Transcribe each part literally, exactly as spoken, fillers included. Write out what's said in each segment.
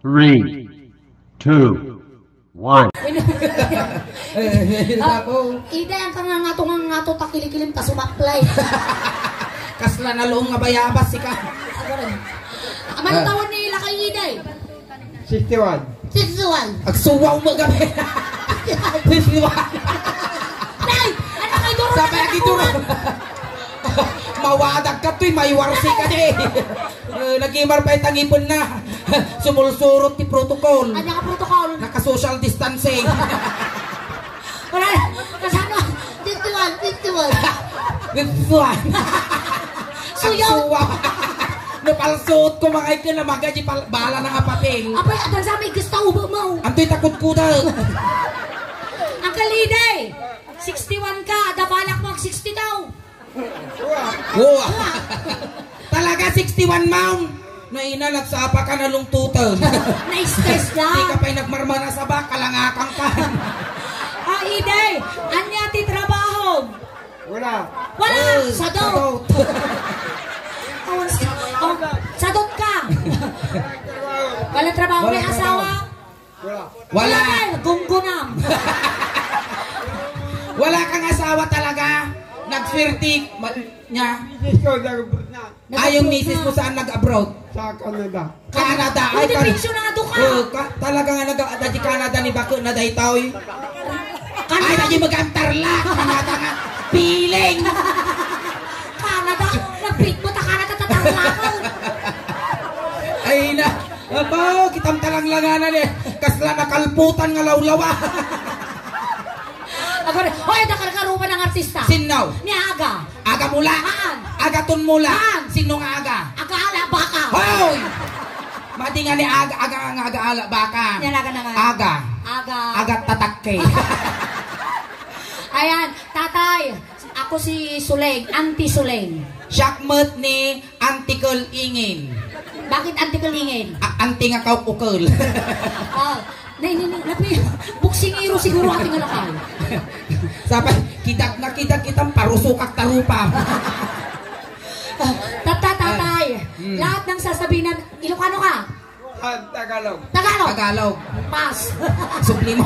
Three, two, one. Eh, eh, eh, Oh, ako. Ida, ang kang ngato nga ngato, ta kilikilim, ta sumaplay. Kasla na luong nga bayabas, sika. Ako rin. Ang Ah. Taon ni Lakay Ida, eh? Sixty-one. Sixty-one. Agsuwaw mo gabi. Sixty-one. Nay, ano kay Doro? Sabi, na agi, Doro. Mawadag ka, tuy, may warsi ka, eh. Eh, nagimar pa itang ipon na. Sumulsurot ti protocol. Anya ka protocol? Naka-social distancing. Wala. Kasano? Fifty-one, fifty-one. Fifty-one. Suyaw. Agsuwa. No, palsuot ko, mga ikan na magaji pal-, bala na nga papel. Apay, adan sa may gusto, ubo mo. Antoy takot ko daw. Ang kaliday. Sixty-one ka, ada balak mo, sixty daw. Wow! Talaga, sixty-one, ma'am? Naina, nagsapa ka na lungtutan. Na-stress na. Di ka pa'y nagmarmana sa baka, langakan ka. Ah, Iday, anya ti trabaho? Wala. Wala! Oh, sadot! Sadot. Oh, s-, oh, sadot ka! Wala trabaho, may asawa? Wala. Wala. Wala, gunggunam. Wala kang asawa talaga? Nagswerte ma-, niya? Misis ko, nag-abroad na. Ay, yung misis mo saan nag-abroad? Sa Canada. Canada. Ay, Uy, di kan-, pensyonado ka. Oh, ka-, talaga nga nag-, dadi Canada ni bako na daytoy. Canada. Ay, dadi mag-antarla. Canada nga. Feeling. Canada. Nagpit mo ta Canada, tatarla ko. Ay, na. Apo, kitam talanglanganan eh. Kasla nakalputan nga lawlawa. Agora, hoy, dakar ka rupa ng artista. Sinno? Ni Aga. Aga Mula? Haan. Aga Tun Mula? Haan. Sinno nga Aga? Aga Ala Baka. Hoy! Madi nga ni Aga, Aga, nga Aga Ala Baka. Yan, Aga na nga. Aga. Aga. Aga Tatakke. Ayan, tatay. Ako si Suleng, Auntie Suleng. Siak met ni Auntie Kel Ingin. Bakit Auntie Kel Ingin? A-, auntie nga kaukukel. Oh, nay, nay, nay, labi, boksingero siguro ating alakay. Sapay, kidag na kidag kitang parusukak tarupa. Ah, tata, tatay, Ah, mm. Lahat ng sasabihin na, Ilocano ka? Ah, Tagalog. Tagalog. Tagalog. Pass. Sublime.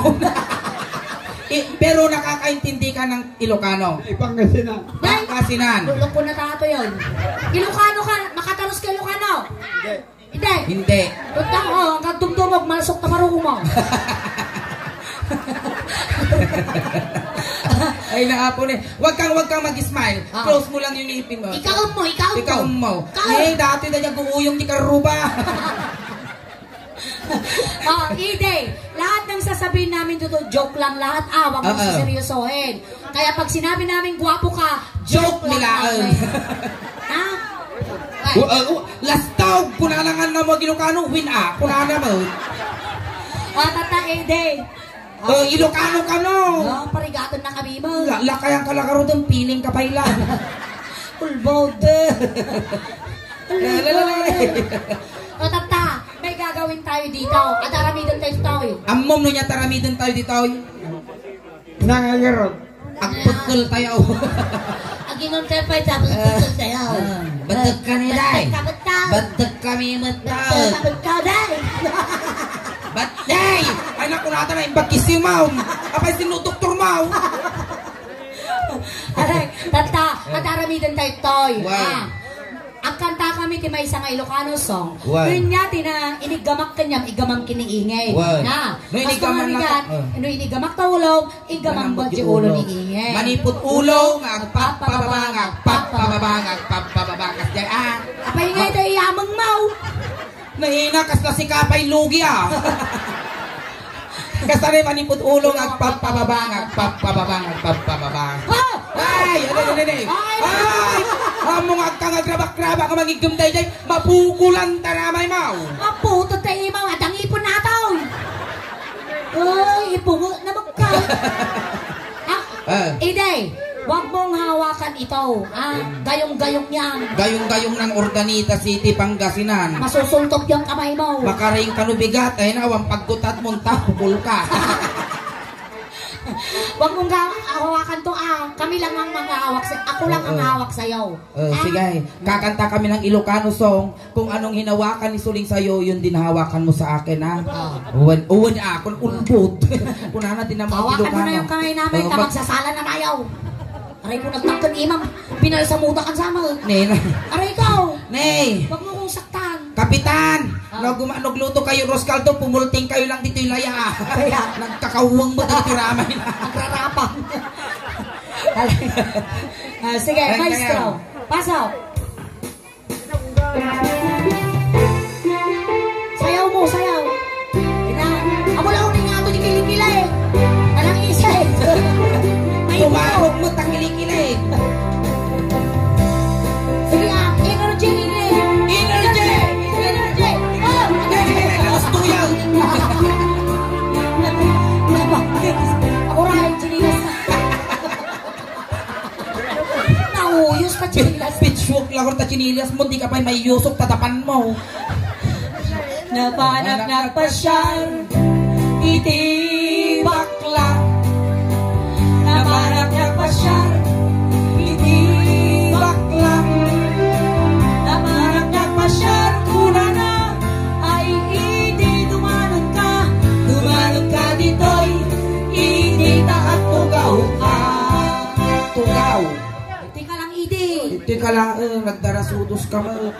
Eh, pero nakakaintindi ka ng Ilocano? Ay, Pangasinan. Pangasinan. Lulok ko na tato yun. Ilocano ka, makataros ka Ilocano? Hindi. Hindi. Hindi. Punta ko, hanggang dumdumog, malasok na parumo. Ay, naapo ni. Wag kang, wag kang mag-smile. Ah. Close mo lang yung ngipin mo. Ikaw mo, ikaw mo. Ikaw mo. Ikaw. Eh, dati na niya guuyong di karuba. Oh, Ide, lahat ng sasabihin namin totoo, joke lang lahat, ah, wag mo Oo. Seryosohin. Kaya pag sinabi namin gwapo ka, joke Joke lang nila, namin. Ha? Ay. Uh, uh, uh, lastaw, kunalangan na mo, Ilocano, win, ah, kunana mo. Oh, tata, Ide. Oh, Ilocano ka, no? No, parigaton na kami mo. La-, lakayan ka lang, karudong, piling ka pa ila. Ulbod. La, la, la, la. O, tata, may gagawin tayo dito. At aramidan tayo dito, eh. Ammom no niya taramidan tayo dito, eh. Nangagarot. Agpekkel tayo. Aginom tayo pa, tapos agpekkel tayo. Ah, batek ka ni, day. Batek ka, batek ka. Batek kami, batek. Batek ka, batek ka, day. Bat-, day! Ay, naku, nata na, imbag kisimaw. Apay, sino doktor mo? Aray, tata, at aramidan tayo, toy. Wow. Ah. Agkanta kami ti maysa nga Ilocano song. Wow. Wen nia ti na iniggamak kaniam, iggamam ken ni Inged. Wow. Na. No, kas iniggaman na, pangarigan, oh. No iniggamak ta ulo, iggamam met ti ulo ni Inged. Manipud ulo nga agpapababa, nga agpapababa, nga agpapababa. Kas jay, ah. Apay nga ita iyameng mo? Nahina, kasla sika pay lugi, ah. Kasari manipud ulo nga agpapababa, nga agpapababa, nga agpapababa. Oh! Ay, ano, ano, ano, ano? Ay! Ay! Amo nga agka nga grabak-grabak nga mangiggem daydiay, mapukulan ta ramay mo. Maputo ta imaw, adang ipon nataw. Ay, ipungo na magka. Ah, Ah. Ide, wag mong hawakan ito. Ah, gayong-gayong yan. Gayong-gayong ng Urdaneta City, Pangasinan. Masusultok yung kamay mo. Makaring ka no bigat, ay na, awang pagkutat mo, ta, pukul ka. Wag mong ga-, hawakan to, ah. Kami lang ang maghahawak sa-, ako lang ang Oo. hawak sa'yo. Oh, Ah. sige. Kakanta kami ng Ilocano song. Kung anong hinawakan ni Suling sa'yo, yun din hawakan mo sa akin, ha? Ah. Uwan, uwan, ah, kung ulbot. Kung ano din ang mga Hawakan mo na Ilocano. yung kamay namin, Oh, na mag- magsasala na tayo. Aray ko, nagtakkan imam. Pinalsamuta kan sama. Ne, na. Aray ko. Ne. Wag mo kong saktan. Kapitan, Ah. no, guma-, nagluto kayo, Roscaldo, pumulting kayo lang dito yung laya, ah. Kaya? Nagkakawang mo dito, ramay na. Nagrarapang. Ah, sige, Ay, maestro. kaya. Pasok. Sayaw mo, sayaw. Ina, amo lang ulit nga ito, di kilikila eh. Alang isa eh. May Pumarok mo, takili-kili. Sige, ah, energy, energy. Energy! Energy! Oh! Gusto ko yan. Ako rin, chinilas. Nauyos ka, chinilas. Pitchfork lang ta chinilas mo, di ka pa'y mayusok, tatapan mo. Napanak nagpasyar iti bakla. Napanak nagpasyar iti bakla. Napanak nagpasyar kunana, ay idi dumanon ka, dumanon ka ditoy, idi ta at tugaw ka. Tugaw. Iti ka lang, idi. Iti ka lang, eh, nagdarasudos ka mo.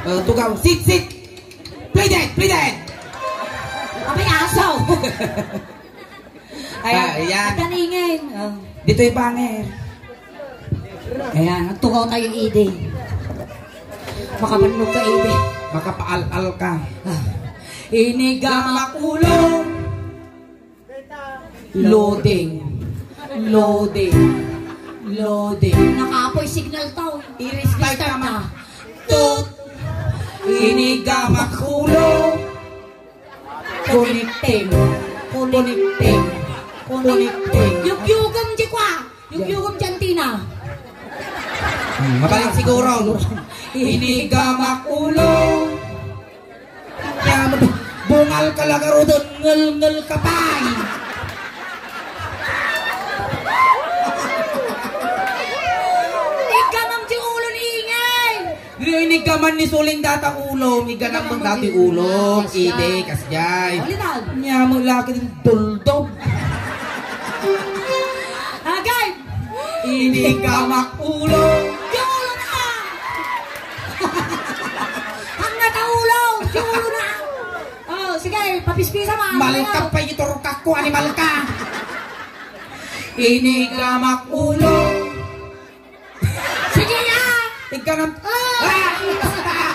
Eh, tugaw. Sit, sit. Play dead, play dead. Abay, aso. Ayan. Ah, ayan. At kaningin. Oh. Dito'y banger. Ayan, nagtugaw tayo, idi. Makabannog ka, idi. Makapaal-al ka. Ah. Inigamak ulo. Loading. Loading. Loading. Nakapoy signal to. I-restart ta. Tut. Inigamak ulo. Connecting. Connecting. Connecting. Yugyugam di kwa. Yugyugam di antenna. Hmm, mabalik siguro. Inigamak ulo. Kaya mo, bungal ka lang, Rodon, ngel-ngel ka pa, eh. Igamam ti ulo ni Ingay. Rinig ka man ni Suling data ulo, iganam mo dati ulo, Kasjay. Ide, kasjay. Ulitan. Niya mo laki ng duldog. Agay! Inigamak ulo. Di ulo na! Ang nataulo! Di ulo na! Oh, sige, papispisa mo. Malka pa iturkak ko, animal ka. Inigamak ulo. Sige na! Igam! Ah! Ah!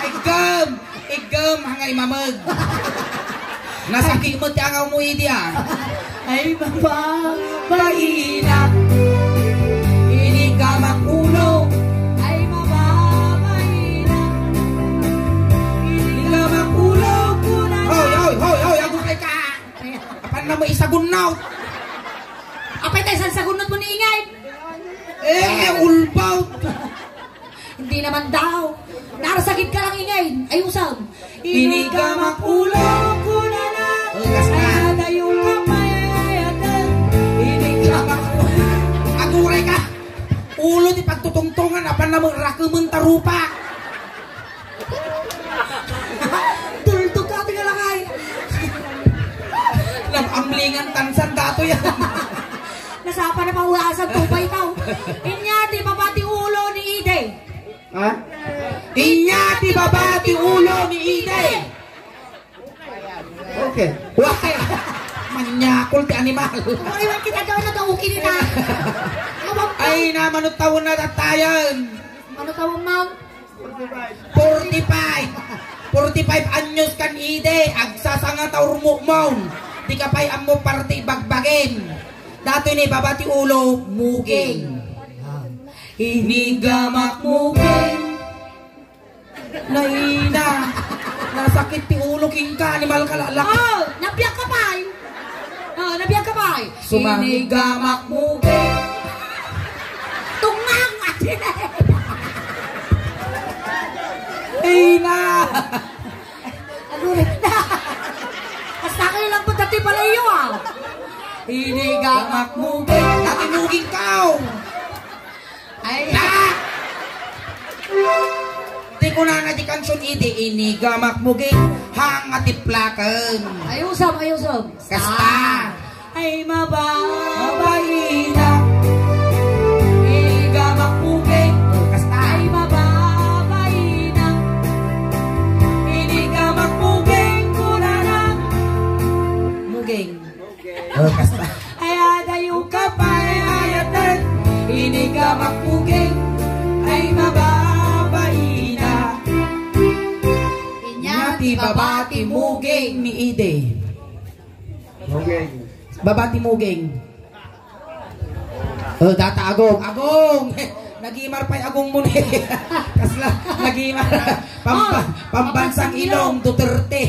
Igam! Igam! Hangay mamag! Nasakit mo ti angaw mo, idi, ah! Ay, mababainak! Inigamak ulo! Ay, mababainak! Inigamak ulo! Kuna na! Hoy, hoy, hoy, hoy! Agurray ka! Apan na mo isagunnaw! Apay tayo, san sagunot mo ni Ingay? Eh, ulbaw! Hindi naman daw. Narasakit ka lang, Ingay. Ayusan. Inigamak ulo, kunana. Ay, kas na. Ay, nadayo ka, payayayatan. Inigamak ulo. Aguray ka. Ulo ti pagtutungtungan, apan na mo rakemen ta rupak. Tultog ka, tingala kay. Nag-amlingan tansan dato yan. Nasapa na paulasan to pa ikaw. Inya ti baba ti ulo ni Ide. Ha? Inya ti baba ti ulo ni Ide. Okay. Why? Manyakol ti animal. Ay, wag kita daw na daw, okay na. Ay, na, manutaw na tatayan. Manutaw, ma'am. Forty-five. Forty-five anyos kan idi, agsasanga ta urmukmon. Di ka pay ammo parti bagbagim. Dato ni baba ti ulo, muging. Inigamak muging. Naina. Nasakit ti ulo, kingka, animal ka, lalak. Oh, nabiag ka pay. Oh, nabiag ka pay. Sumang- Inigamak muging. Tungang! Ay na! Agurit na! Hasta kayo lang po dati pala iyo, ah! Inigamak muging. Dati muging kao. Ay. Ah! Ti kunana ti kansion idi, inigamak muging, hanga ti plaken. Ayusom, ayusom. Kasta. Ay, mababaina. Inigamak muging. Kasta. Ay, mababaina. Inigamak muging, kunana. Muging. Oh, kasta. Ay, adayo ka pay ayaten, inigamak muging, ay mababaina. Inya ti baba ti muging ni idi. Muging. Baba ti muging. Oh, data Agong. Agong! Nagimar pay Agong mo ni. Kasla, nagimar. Pamba-, Oh, pambansang ilong, Duterte.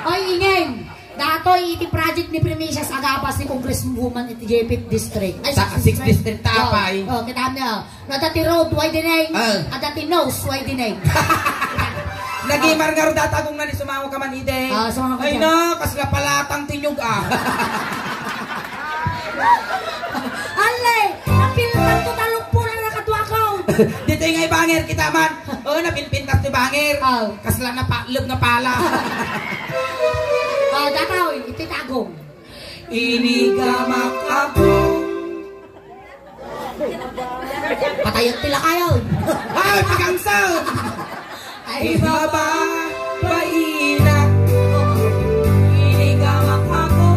Oy, ingeng. Datoy iti project ni Primicias Agapas ni Congresswoman iti J fifth District. Ay, Sa sixth sixth District. District, tapay. Oh, oh, kita niya. No, adda ti road widening. Ah. Adda ti nose widening. Nagimar nga ro data Agong nga ni sumango ka man idi. Ah, sumango ka Ay dyan. na, kasla palatang tinyog ah. Alle, napiltan ko talukpunan na kadwa ko. Dito nga ibanger kita man. Oo, napinpintas ti banger. Oh. Kasla napakleb nga pala. Ah, dataw, iti tagong. Inigamak ako. Patayot ti lakayaw. Ay, pagangsag! Ay, baba, baina. Inigamak ako.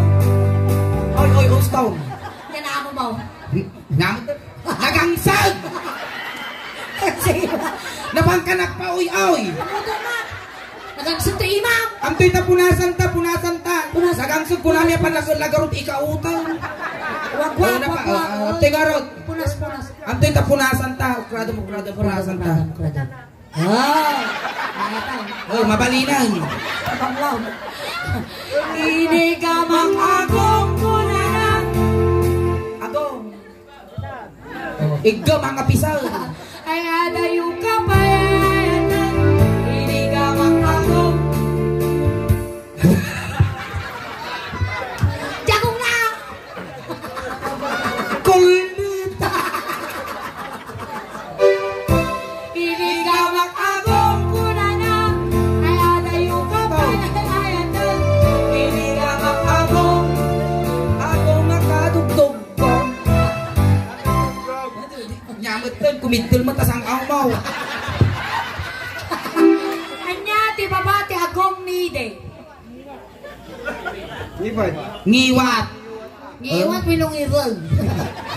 Oy, oy, oy, stone. Yan ako mo. Nam-, nagangsag! Napangkanak pa, uy, uy! Nakuto na! Nagangsag ti imam! Amtoy ta punasan ta, punasan ta! Punasan. Nagangsag ko na niya pan lagarot ikautang. Wag, wag, Wala pa, wag, wag. ah, ah, tingarot. Punas, punas. Amtoy ta punasan ta, ukrado, ukrado, punasan ta. Ukrado, ukrado. Ah! Ay, ata. Oh, mabalinan. Panglaw. Inigamak agong kunana. Agong. Igga mga pisaw. Ay, adayo ka pa yan. Inigamak agong. Jagong na! Kulbit! Inigamak agong kunana, ay adayo ka pa, ay, ay, ay, inigamak agong, agong nakadugdog ko. Nyamot ten, kumiddel mo, tasang ang mau. Anya, ti baba, ti agong ni de. Ngiwat. Ngiwat. Ngiwat, oh. Wenno ngiwat.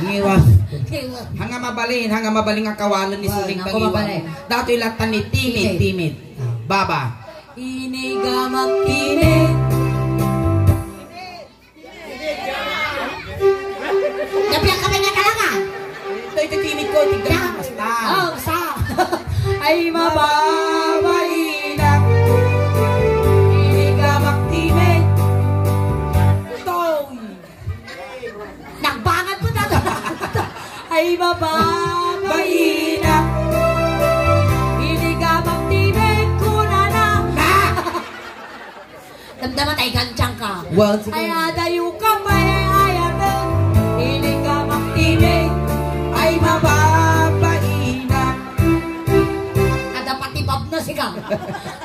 Ngiwat. Ngiwat. Hanga mabalin, hanga mabalin nga kawalan ni Suling Pangiwat. Datoy latan ni timid, timid. Timid. Ah. Baba. Inigamak timid. Napian ka pa niya talaga? Ito, ito, timid ko, tignan mo, basta. Oh, sa. Ay, mababainak. Inigamak timid. Toy. Nagbangat mo talaga. Ay, mababainak. Inigamak timid, kunana. Na! Damdama tayo, ganchang ka. Well, sige. Ay, adayo ka pa, ay, ay, ate. Inigamak timid. Ay, mababainak. Kada pati bab na siga.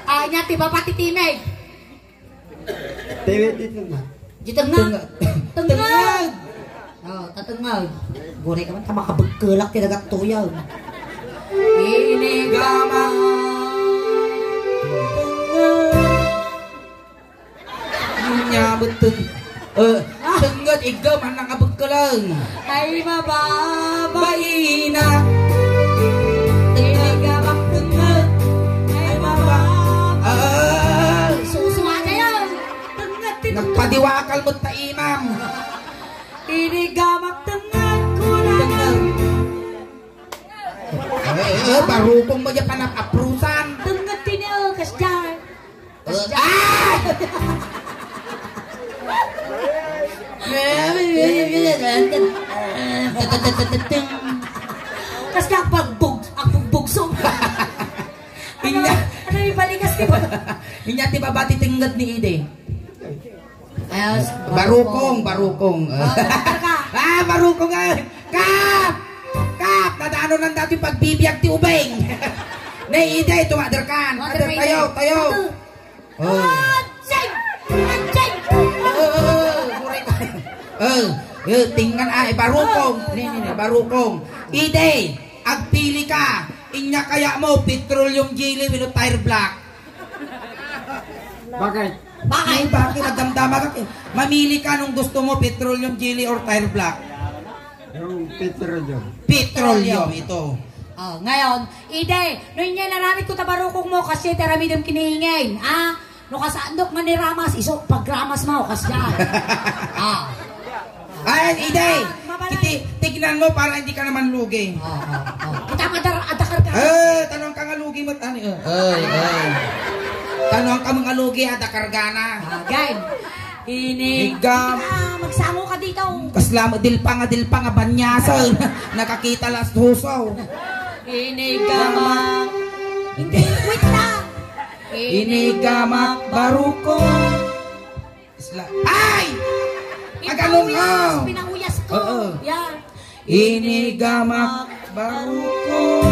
Anya, ti baba ti timid. Timid, timid na. Di tengngag. Tengngag. Tengngag. Tengngag. Oh, tatengngag. Guri ka man, ta makabagkelak ti dagat tuyaw. Inigamak. Tengngag. Nya, betul. Eh, tengngag, igam, anak abagkelang. Ay, mababa. Baina. Tengngag. Inigamak, tengngag. Ay, mababa. Ah. Susuwa kayo. Tengngag, tengngag. Nagpadiwakal mo ta imam. Inigamak tengngad, kunana. Tengngad. Eh, eh, barukong mo dyan panapaprusan. Tengngad tini, oh, kasdiay. Kasdiay. Ah! Kasdiay, agbugbog, agbugbog, so. Ano, Inya. Ano yung balikas, di ba? Inya, ti baba, ti tengngad ni Ide. Yes, barukong, barukong. Ah, barukong, ah. Kap! Kap! Nadaanan dati pagbibiag ti ubing. Ne, Ide, tumader kan. Tayo, tayo. Oh. Aching! Aching! Oh, oh, oh, oh, oh, tingnan ay, barukong. Ni, ni, ni, barukong. Ide, agpili ka. Inya kaya mo, petroleum jelly, wenno tire black. Bakit? Bakit? Ay, bakit? Nagdamdama ka. Mamili ka nung gusto mo, petroleum jelly or tire black. Yung petroleum. Petroleum ito. Oh, ngayon, Ide, no inya naramid ko tabarukong mo, kasi taramidem kinihingin, ah? No kasandok man ni Ramas, iso, pagramas mo, kasi dyan. Ah. Ayan, Ide. Kiti, tignan mo para hindi ka naman lugi. Oh, oh, oh. Kita mo, adar-, adakar ka. Eh, tanong ka nga lugi mo, tani, eh. Ay, ay. Tanong ka mga lugi, adakargana. Ah, gain. Ini. Igam. Ah, magsango ka dito. Kasla mo, dilpa nga, dilpa nga, banyasan. Nakakita las husaw. Inigama. Hindi, wait lang. Inigamak baruko. Isla. Ay! Agalon, pinanguyas, oh. Pinanguyas ko. Oo. Yan. Inigamak baruko.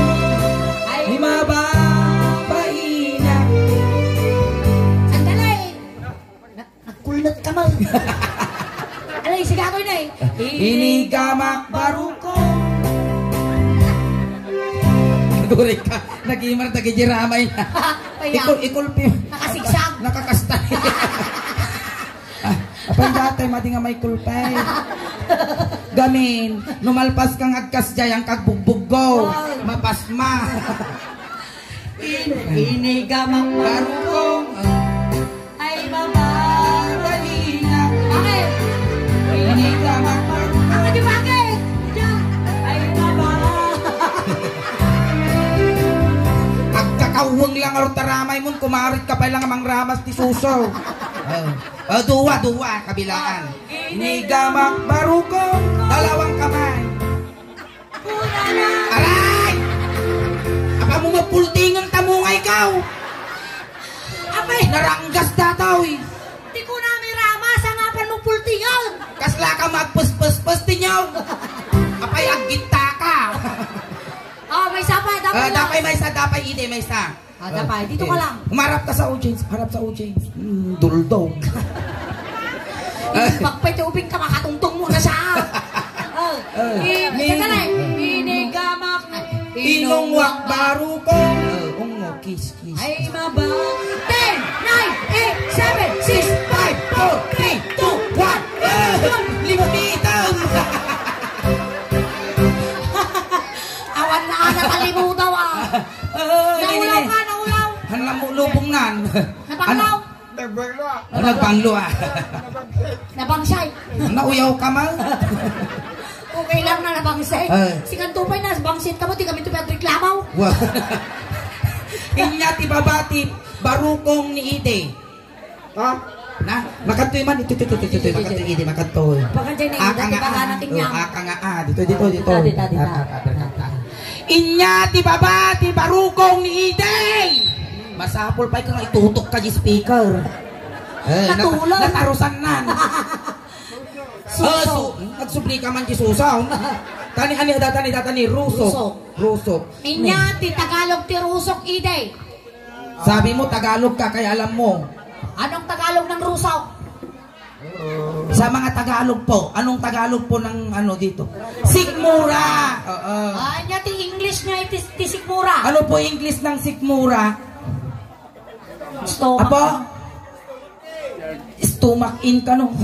Ay. Ay, mababaina. Sandali. Na-, nagkulnat ka man. Alay, sige ako yun eh. Inigamak baruko. Naguri ka. Nagimar, nagigiramay. Kaya, ikul, ikulpi. Nakasigsag. Nakakasta. Ah, apay dati, madi nga may kulpay. Gamin, numalpas kang agkas jay, ang kagbugbuggo. Wow. Mapasma. In-, inigamak baruko. Ay, mababalina. Bakit? Inigamak baruko. Bakit, bakit? Diyan. Ay, maba. Agkakaweng lang, arutaramay mon, kumarit ka pa lang, mangramas ti suso. Oh. Oh, duwa, duwa, kabilaan. Inigamak baruko, dalawang kamay. Aray! Apa mo mapultingan ta mo nga ikaw? Apay! Naranggas dataw eh. Ti kunami ramas, nga apan mo pultingan? Kasla ka magpuspuspusti niyo. Apay, aggitta ka. Oh, maysa pa, dapat Ah, lang. Dapat maysa, dapat ide, maysa. Ah, dapat. Dito ka lang. Humarap ka sa audience. Harap sa audience. Mm, duldog. Eh, pagpete ubing ka, makatungtong mo na siya. Oh. Eh, i-, ni-, sandali. Inigamak na. Inungwak baruko. Oh, ungo, kiss, kiss. Ay, maba. Ten, nine, eight, seven, six, five, four, three, two, one. Eh, limutitang. Awan na, anak, kalimutan, ah. Oh, naulaw ka, naulaw. Hanlam mo lubong nan. Napanglaw. Ano? Nagbanglo. Nagbanglo, ah. Nabangsay. Nauyaw ka man. Okay lang na nabangsay. Eh. Sikan tupay na, bangsit ka mo, di kami tupay at reklamaw. Wa-, inya ti babati, barukong ni Ide. Ha? Na, makadtoy man, ito, ito, ito, ito, ito, makadtoy, ide, makadtoy. Pagkadyan na, aka nga, dati baka ah, natin oh, yan. Aka nga, ah, dito, dito, dito. Dati, dati, dati, dati, dati. Inya, ti baba, ti barukong ni ide. Masapul pa ikaw nga itutok ka di speaker. Eh, nat-, natulaw. Natarusan nan. Suso. Ah, su-, nagsubli ka man di susaw. Tani, ani, datani, datani, rusok. Rusok. Rusok. Inya, ti Tagalog ti rusok, ide. Sabi mo, Tagalog ka, kaya alam mo. Anong Tagalog ng rusok? Sa mga Tagalog po, anong Tagalog po ng ano dito? Sikmura. Oo. Ah, anya ti English nga iti, ti sikmura? Ano po English ng sikmura? Stomach. Apo? Stomach in ka, no?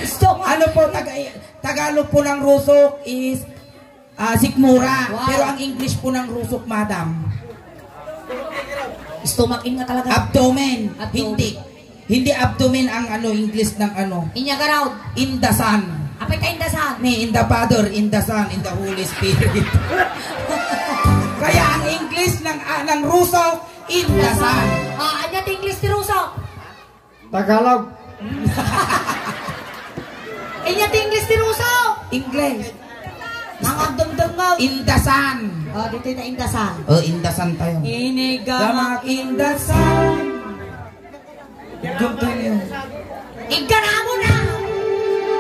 Stomach. Ano po, Taga-, Tagalog po ng rusok is Ah, sikmura. Wow. Pero ang English po ng rusok, madam? Stomach in nga talaga. Abdomen. Abdomen. Hindi. Hindi abdomen ang ano, English ng ano. Inya garaw. In the Son. Apay ka in the Son? Ni, in the Father, in the Son, in the Holy Spirit. Kaya ang English ng, ah, ng rusok, in the Son. Ah, anya ti English ti rusok? Tagalog. Inya ti English ti rusok. English. Ang agdengdengngag. Indasan. Oh, dito na indasan. Oh, indasan tayo. Inigamak indasan. Gumtoy niyo. Igganamon na!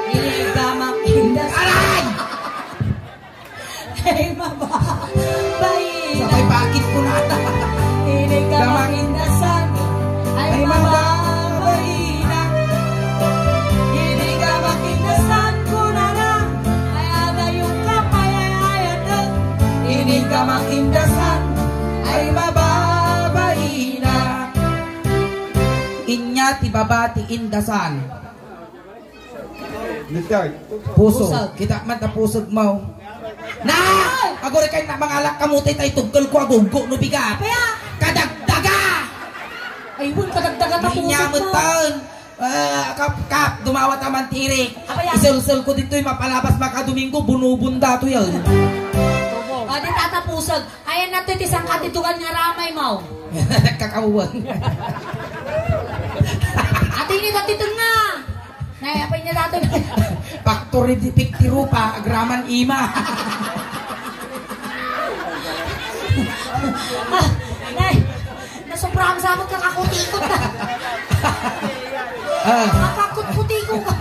Inigamak indasan. Aray! Ay, mababaina. Sabay bakit ko na ata. Inigamak indasan. Ay, mababaina. Inigamak indasan ko na lang. Ay, adayong kapayayayat. Inigamak indasan. Ay, mababaina. Inya ti baba ti indasan. Pusog. Pusog. Kita man ta pusog mo. Na! Aguri kay na mangalak ka mo, tay, tay, tuggal ko aguggo no bigat. Apaya? Kadagdaga! Ay, wun, kadagdaga ta pusog mo. Inya met taon. Ah, kap, kap, dumawa ta man tirik. Apaya? Isulsul ko ditoy, mapalabas makadomingo, bunubon dato yan. Ah, di tata pusog. Ayan na to, iti sangkatitugan nga ramay mo. Kakauwan. Ati ni dati nga. Nay, apay niya dati. Factory defect ti rupa, agraman ima. Ah, nay, nasobrahan sa mo kakakutikot na. Ah. Kakakutkutikot ka.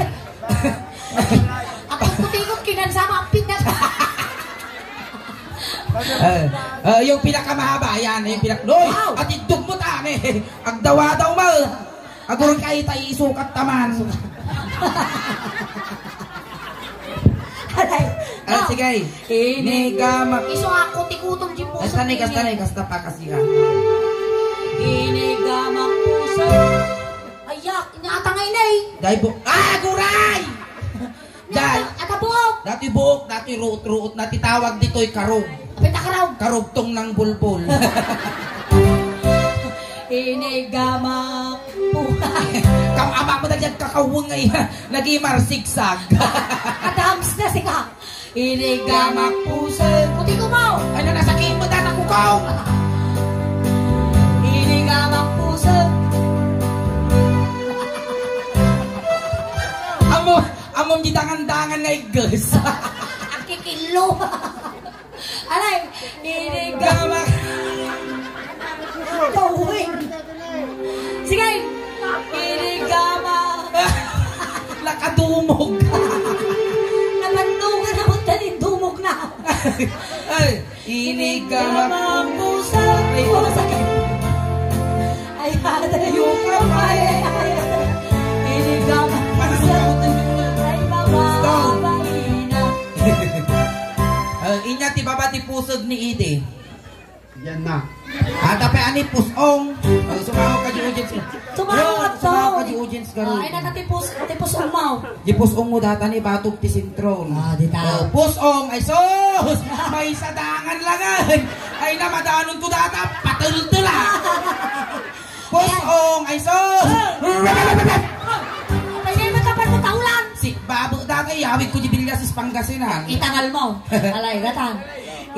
Ako kutikot, kinansama ang pinag- Eh, eh, yung pinakamahaba, yan, yung pinak-, Loy, wow! At idugmot, ane. Agdawadaw mo. Agurang kayo tayo isukat taman. Aray, ah, no. Sige. Ini-, inigamak. Isu ako ti kutom di po. Kasta ni, kasta ni, kasta pa kasi ka. Inigamak puso. Ayak, inyatangay na eh. Dai bu-, ah, guray! Dai. Ata buok. Dati buok, dati ruot-ruot na ti tawag ditoy karog. Apay ta karog? Karugtong ng bulbul. Inigamak po. Kam ama mo na dyan kakawang ay nagimar sigsag. Adams na sika. Inigamak puso. Puti ko mo. Ano na sakit mo, dana ko ko? Inigamak puso. Amo, Amon di dangan-dangan nga igges. Ang kikillo. Alay, inigamak. Tawing. Sige. Inigamak. Nakadumog. Nabandugan na mo, tanin dumog na. Ay. Inigamak puso. Ay, adayo ka pa eh. Inigamak puso. Ay, babaina. Ah, inya ti baba ti pusod ni Ide. Yan na. Ata pa ani pusong. Ah, sumawa ka di audience. Sumawa ka to. Sumawa ka di audience, garo. Ah, ay, nakatipos, tipos umaw. Di pusong mo data ni batog ti sentro. Ah, di ta. Oh, pusong, ay sus! May sadangan langan. Ay na, madanon ko data, patultula. Pusong, ay sus! Ay, may matapat na taulan. Si babo data, yawid ko di Villasis, Pangasinan. Itangal mo. Alay, gatan.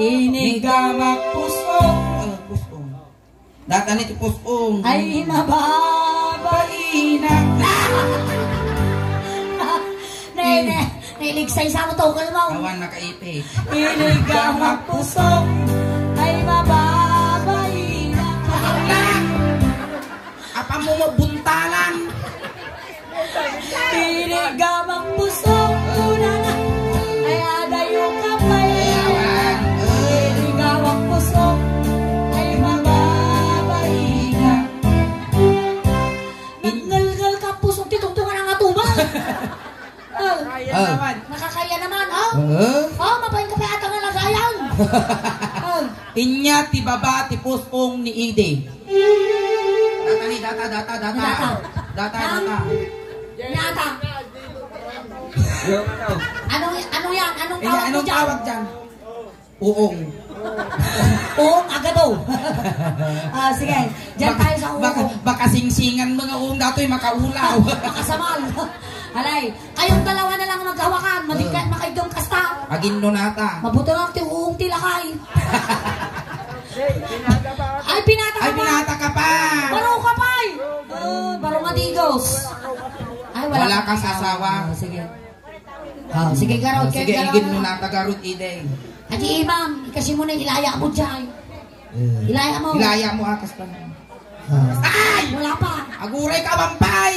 Inigamak pusong. Ah, pusong. Datan iti pus-ong. Ay, mababa. Baina. Ne, ne, nailigsaysay mo, tukol mo. Awan nakaipit. Inigamak pusong. Ay, mababaina. Apan mo mabuntalan. Inigamak pusok ko na nga. Ay, adayo ka pa eh. Inigamak pusok. Ay, mababaina. Nagngalngal ka pusok, ti tungtungan ang atubang. Oh. Ah. Nakakaya naman, oh. Ah. Oh, mapain ka pa ata nga lagayan. Oh. Inya ti baba ti pus-ong ni Ide. Data ni, data, data, data. Data. Data, data. Nata. Ano, ano yan? Anong tawag mo dyan? Uong. Uong agado. Ah, sige. Diyan tayo sa uong. Baka, baka singsingan mga uong datoy makaulaw. Makasamal. Alay, kayong dalawa na lang maghawakan. Madikkat, makaigdong kasta. Agin no nata. Mabuto lang ti uong ti lakay. Ay, pinata ka pa. Ay, pinata ka pa. Baro ka pa eh. Oh, baro nga digos. Ay, wala kang asawa. Oh, sige. Oh, sige, garot. Oh, sige, igin mo na, tagarot, Ide. Adi, imam, ikasi mo na, ilaya mo dyan. Eh. Ilaya mo. Ilaya mo, akas pa. Ay! Wala pa. Aguray ka, Bampay!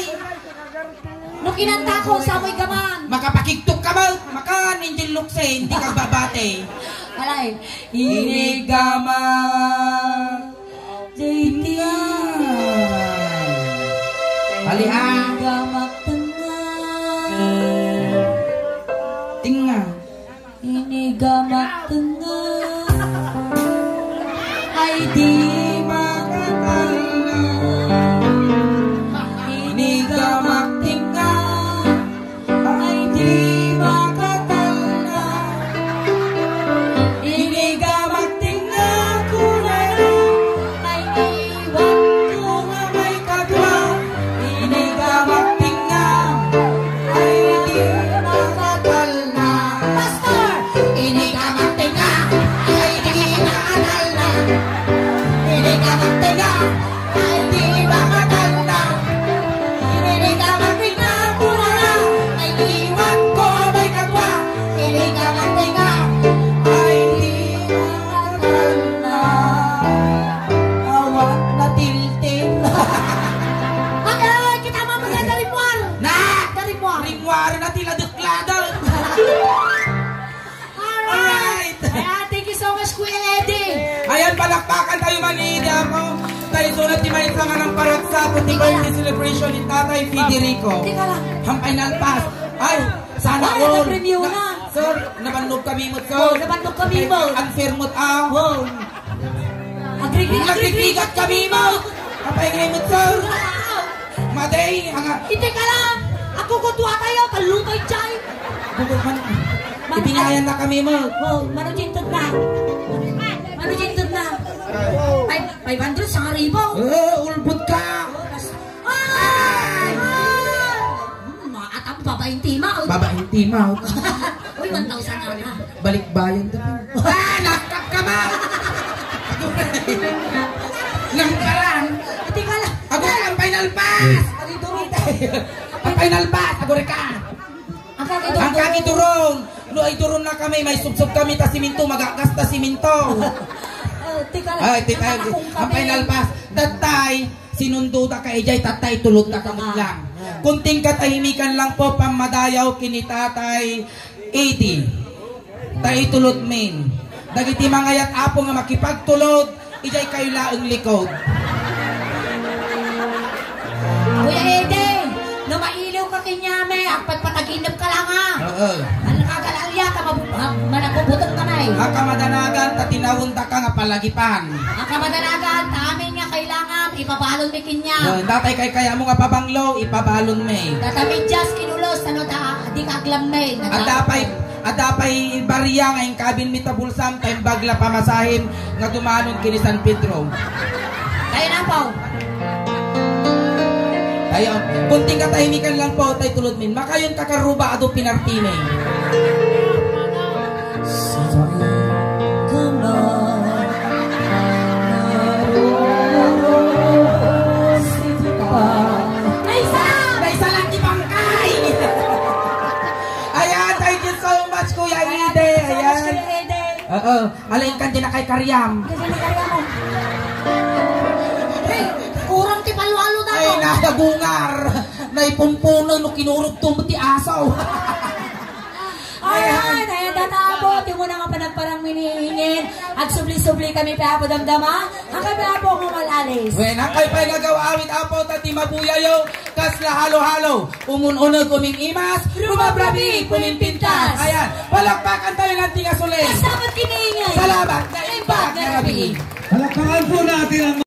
No kinanta ko, samoy ka man. Makapakigtok ka ba? Makan, Angel Lukse, hindi ka babate. Alay. Inigamak. Tinga. Alihan. Inigamak tinga. Tinga. Inigamak tinga. Ay di makatalna. Inigamak tinga. Ay di makatalna. Inigamak tinga kunana. Ay iwan ko nga may kadua. Inigamak tinga. Ay di makatalna. Pastor! Inigamak tinga. Ay di makatalna. Inigamak tinga. Ay di makatalna. Inigamak tinga kunana. Ay iwan ko may kadua. Inigamak tinga. Ay di makatalna. Awan natiltil. Ay, ay, kita mamaya na rimwar. Na! Na rimwar. Rimwar na ti ladekladek. Alright. Alright. Ayan, thank you so much, Kuya Eddie. Ayan, palakpakan tayo man ni Eddie, ako. Tayo sunod ti maysa nga nang paraksa, ti birthday celebration ni Tatay Federico. Teka lang. Hampay nalpas. Ay, sana all. Ay, napremyo na. Sir, nabannog kami mo, sir. Oh, nabannog kami mo. Ang sir mo, ah. Wow. Agrigri-, agrigrigat kami mo. Apay nga imot, sir? Wow. Maday, anga. Iti ka lang. Ako ko tuwa tayo, talutay jay. Bukod man. Man-, Ibinayan na kami mo. Oh, mano jintod na. Mano jintod na. Five, five hundred sa ribo. Eh, ulbot ka. Oh, mas-, ay! Ay! Hmm, maatam, babaeng timaw. Babaeng timaw. Uy, one thousand na. Balikbayan ka. Ah, nakap ka ba? Nang paran. Iti ka lang. Ako ang final pass. Ay, durong. Ang final pass. Ako rin ka. Ang kaki Ang durong. Kaki durong. No, ay durong na kami. May subsob kami ta siminto. Magagas ta siminto. Oh, tika lang. Ay, tika. Ang final pass. That time, Sinundo ta ka ijay, tatay, tulod ta ka met lang. Ah. Kunting katahimikan lang po, pammadayaw ken ni Tatay Eddie. Ta itulod min. Dagiti mangayat, Apo, nga makipagtulod, ijay kayo laeng likod. Kuya Eddie, no mailiw ka kenyami, agpatpataginep ka lang, ha? Oo. Ano ka, galalya, ta mab-, ah, managbubuton ka na, eh. Aka madanagan, ta tinawon ta ka nga palagipan. Aka madanagan, ta amin nga kailangan, ipabalon mi kenya. Yun, datay kay kaya mo nga pabanglo, ipabalon mi. Datami just kinulos, ano ta, di ka aglam mi. Adda pay, adda pay barya nga inkabin mi ta bulsam, ta imbag la pamasahim nga dumanon kini San Pedro. Tayo na po. Tayo. Kunting katahimikan lang po, tay tulod min. Makayon kakaruba, adu pinartini. Saan ka man naroroon, sita? Naisa! Naisa lang di bangkay! Ayan, thank you so much, Kuya Ede. Ayan. Oo. Alain kan di na kay Karyam. Kasi ni Karyam mo. Hey, kurang ti palwalo na Ay, to. Nadagungar. Naipumpuno no kinurog to ti asaw. Ayan, ayan, tata Apo, ti mo na nga panagparang miniingin. Agsubli-subli kami pa Apo damdama. Ang kami Apo mo malalis. Wen, ang kay pay nga gaw awit Apo, ta ti mabuyayo, kasla halo-halo. Umun-uneg uming-imas, rumabrabi, pumimpintas. Ayan, palakpakan tayo ng tinga suling. Kasama kiniingay. Salamat, naimbag nga rabii. Palakpakan po natin ang